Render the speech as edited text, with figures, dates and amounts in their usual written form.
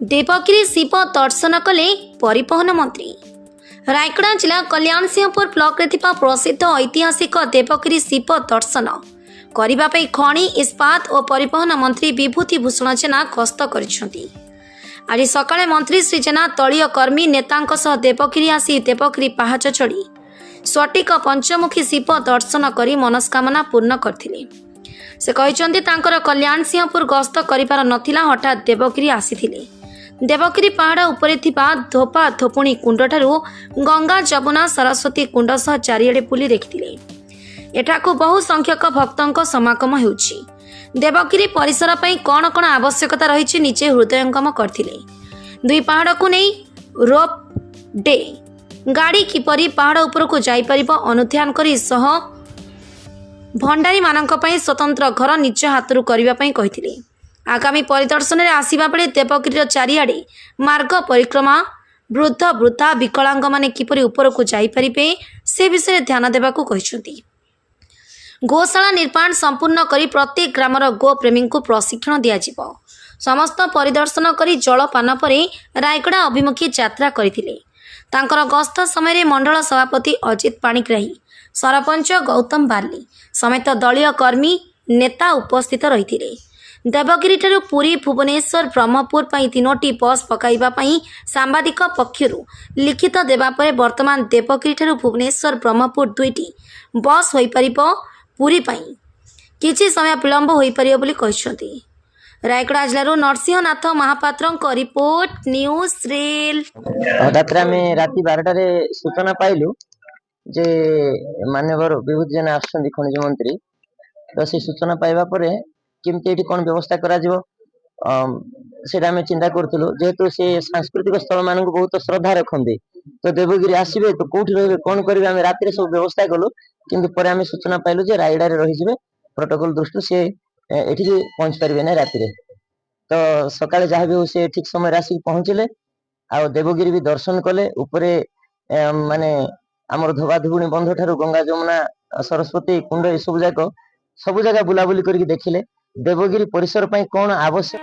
ଦେବଗିରି ଶିବ ଦର୍ଶନ କଲେ ପରିବହନ ମନ୍ତ୍ରୀ। ରାୟଗଡ଼ା ଜିଲ୍ଲା କଲ୍ୟାଣସିଂହପୁର ବ୍ଲକରେ ଥିବା ପ୍ରସିଦ୍ଧ ଐତିହାସିକ ଦେବଗିରି ଶିବ ଦର୍ଶନ କରିବା ପାଇଁ ଖଣି, ଇସ୍ପାତ ଓ ପରିବହନ ମନ୍ତ୍ରୀ ବିଭୂତି ଭୂଷଣ ଜେନା ଗସ୍ତ କରିଛନ୍ତି। ଆଜି ସକାଳେ ମନ୍ତ୍ରୀ ଶ୍ରୀ ଜେନା ଦଳୀୟ କର୍ମୀ ନେତାଙ୍କ ସହ ଦେବଗିରି ଆସି ଦେବଗିରି ପାହାଚ ଚଢ଼ି ସ୍ଫଟିକ ପଞ୍ଚମୁଖୀ ଶିବ ଦର୍ଶନ କରି ମନସ୍କାମନା ପୂର୍ଣ୍ଣ କରିଥିଲେ। ସେ କହିଛନ୍ତି, ତାଙ୍କର କଲ୍ୟାଣସିଂହପୁର ଗସ୍ତ କରିବାର ନଥିଲା, ହଠାତ୍ ଦେବଗିରି ଆସିଥିଲେ। ଦେବଗିରି ପାହାଡ଼ ଉପରେ ଥିବା ଧୋପା ଧୋପୁଣୀ କୁଣ୍ଡଠାରୁ ଗଙ୍ଗା, ଯମୁନା, ସରସ୍ୱତୀ କୁଣ୍ଡ ସହ ଚାରିଆଡ଼େ ବୁଲି ଦେଖିଥିଲେ। ଏଠାକୁ ବହୁ ସଂଖ୍ୟକ ଭକ୍ତଙ୍କ ସମାଗମ ହେଉଛି। ଦେବଗିରି ପରିସର ପାଇଁ କ'ଣ କ'ଣ ଆବଶ୍ୟକତା ରହିଛି, ନିଜେ ହୃଦୟଙ୍ଗମ କରିଥିଲେ। ଦୁଇ ପାହାଡ଼କୁ ନେଇ ରୋପ୍ we ଗାଡ଼ି କିପରି ପାହାଡ଼ ଉପରକୁ ଯାଇପାରିବ ଅନୁଧ୍ୟାନ କରି ସହ ଭଣ୍ଡାରୀମାନଙ୍କ ପାଇଁ ସ୍ୱତନ୍ତ୍ର ଘର ନିଜ ହାତରୁ କରିବା ପାଇଁ କହିଥିଲେ। ଆଗାମୀ ପରିଦର୍ଶନରେ ଆସିବା ବେଳେ ଦେବଗିରିର ଚାରିଆଡ଼େ ମାର୍ଗ ପରିକ୍ରମା, ବୃଦ୍ଧ ବୃଦ୍ଧା, ବିକଳାଙ୍ଗମାନେ କିପରି ଉପରକୁ ଯାଇପାରିବେ, ସେ ବିଷୟରେ ଧ୍ୟାନ ଦେବାକୁ କହିଛନ୍ତି। ଗୋଶାଳା ନିର୍ମାଣ ସମ୍ପୂର୍ଣ୍ଣ କରି ପ୍ରତ୍ୟେକ ଗ୍ରାମର ଗୋପ୍ରେମୀଙ୍କୁ ପ୍ରଶିକ୍ଷଣ ଦିଆଯିବ। ସମସ୍ତ ପରିଦର୍ଶନ କରି ଜଳପାନ ପରେ ରାୟଗଡ଼ା ଅଭିମୁଖେ ଯାତ୍ରା କରିଥିଲେ। ତାଙ୍କର ଗସ୍ତ ସମୟରେ ମଣ୍ଡଳ ସଭାପତି ଅଜିତ ପାଣିଗ୍ରାହୀ, ସରପଞ୍ଚ ଗୌତମ ବାର୍ଲି ସମେତ ଦଳୀୟ କର୍ମୀ ନେତା ଉପସ୍ଥିତ ରହିଥିଲେ। ଦେବଗିରିଠାରୁ ପୁରୀ, ଭୁବନେଶ୍ୱର, ବ୍ରହ୍ମପୁର ପାଇଁ ତିନୋଟି ବସ୍ ପକାଇବା ପାଇଁ ସାମ୍ବାଦିକ ପକ୍ଷରୁ ଲିଖିତ ଦେବା ପରେ ବର୍ତ୍ତମାନ ଦେବଗିରିଠାରୁ ଭୁବନେଶ୍ୱର, ବ୍ରହ୍ମପୁର ଦୁଇଟି ବସ୍ ହୋଇପାରିବ। ପୁରୀ ପାଇଁ କିଛି ସମୟ ବିଳମ୍ବ ହୋଇପାରିବ ବୋଲି କହିଛନ୍ତି। ରାୟଗଡ଼ା ଜିଲ୍ଲାରୁ ନରସିଂହନାଥ ମହାପାତ୍ରଙ୍କ ରିପୋର୍ଟ, ନ୍ୟୁଜ୍ ରେଲ୍। ହଠାତରେ ଆମେ ରାତି 12ଟାରେ ସୂଚନା ପାଇଲୁ ଯେ ମାନ୍ୟବର ବିଭୂତି ଜେନା ଆସୁଛନ୍ତି, ଖଣିଜ ମନ୍ତ୍ରୀ। ତ ସେ ସୂଚନା ପାଇବା ପରେ କେମିତି ଏଠି କଣ ବ୍ୟବସ୍ଥା କରାଯିବ, ସେଇଟା ଆମେ ଚିନ୍ତା କରୁଥିଲୁ। ଯେହେତୁ ସେ ସାଂସ୍କୃତିକ ସ୍ଥଳ ମାନଙ୍କୁ ବହୁତ ଶ୍ରଦ୍ଧା ରଖନ୍ତି, ତ ଦେବଗିରି ଆସିବେ ତ କୋଉଠି ରହିବେ, କଣ କରିବେ, ଆମେ ରାତିରେ ସବୁ ବ୍ୟବସ୍ଥା କଲୁ। କିନ୍ତୁ ପରେ ଆମେ ସୂଚନା ପାଇଲୁ ଯେ ରାୟଗଡ଼ାରେ ରହିଯିବେ। ପ୍ରୋଟୋକଲ ଦୃଷ୍ଟିରୁ ସେ ଏଠିକି ପହଞ୍ଚି ପାରିବେ ନାହିଁ ରାତିରେ। ତ ସକାଳେ ଯାହା ବି ହଉ ସେ ଠିକ ସମୟରେ ଆସିକି ପହଞ୍ଚିଲେ ଆଉ ଦେବଗିରି ବି ଦର୍ଶନ କଲେ। ଉପରେ ମାନେ ଆମର ଧୋବାଧୁବୁଣି ବନ୍ଧ ଠାରୁ ଗଙ୍ଗା, ଯମୁନା, ସରସ୍ୱତୀ କୁଣ୍ଡ, ଏସବୁ ଯାକ ସବୁ ଜାଗା ବୁଲାବୁଲି କରିକି ଦେଖିଲେ। ଦେବଗିରି ପରିସର ପାଇଁ କଣ ଆବଶ୍ୟକ